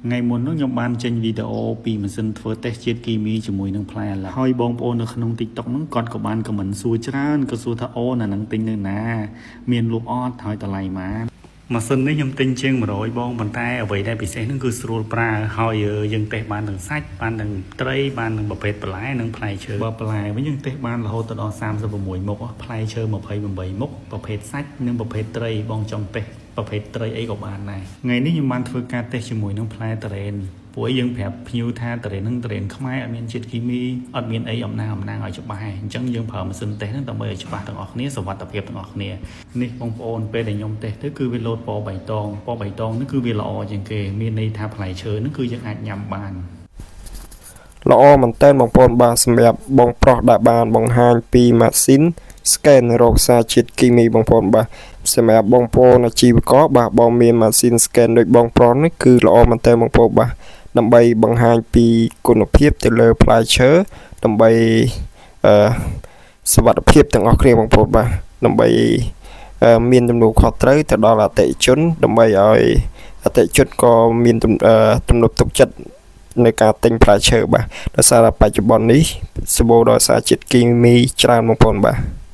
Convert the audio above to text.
ថ្ងៃមុននោះខ្ញុំបានចេញវីដេអូពីម៉ាស៊ីនធ្វើតេស្តជាតិគីមីជាមួយនឹងផ្លែអាឡាហើយបងប្អូននៅក្នុង TikTok ហ្នឹងគាត់ក៏បាន comment សួរច្រើនក៏សួរថាអូនអាហ្នឹងទិញនៅណា មានលក់អត់ហើយតម្លៃម៉ានម៉ាស៊ីននេះខ្ញុំទិញជាង100បងប៉ុន្តែអ្វីដែលពិសេសហ្នឹងគឺស្រួលប្រើហើយយើងតេស្តបានទាំងសាច់បានទាំងត្រីបានទាំងប្រភេទបន្លែនិងផ្លែឈើបើបន្លែវិញយើងតេស្តបានរហូតដល់36មុខផ្លែឈើ28មុខប្រភេទសាច់និងប្រភេទត្រីបងចង់តេស្តប្រភេទត្រីអីក៏បានដែរថ្ងៃនេះខ្ញុំបានធ្វើការតេស្តជាមួយនឹងផ្លែតារ៉េនព្រោះយើងប្រាប់ភ្ញៀវថាតារ៉េនហ្នឹងតារ៉េនខ្មែរអត់មានជាតិគីមីអត់មានអីអំណាងអំណាងឲ្យច្បាស់ឯងអញ្ចឹងយើងប្រើម៉ាស៊ីនតេស្តហ្នឹងដើម្បីឲ្យច្បាស់ទាំងអស់គ្នាសុវត្ថិភាពទាំងអស់គ្នានេះបងប្អូនពេលដែលខ្ញុំតេស្តទៅគឺវាលោតពណ៌បៃតងពណ៌បៃតងហ្នឹងគឺវាល្អជាងគេមានន័យថាផ្លែឈើហ្នឹងគឺយើងអាចញ៉ាំបាន ល្អមែនតើបងប្អូនបាទសម្រាប់បងប្រុសដែលបានបង្ហាញពីម៉ាស៊ីន scan រកសារជាតិគីមីបងប្អូនបាទសម្រាប់បងប្អូនអាជីវករបាទបងមានម៉ាស៊ីន scan ដូចបងប្រុសនេះគឺល្អមែនតើបងប្អូនបាទដើម្បីបង្ហាញពីគុណភាពទៅលើផ្លែឈើដើម្បីអឺសុវត្ថិភាពទាំងអស់គ្នាបងប្អូនបាទដើម្បីមានទំនួលខុសត្រូវទៅដល់អតិថិជនដើម្បីឲ្យអតិថិជនក៏មានទំនុកទុកចិត្តនៅការទិញផ្លែឈើបាទដោយសារតែបច្ចុប្បន្ននេះសម្បូរដោយសារជាតិគីមីច្រើនបងប្អូនបាទ។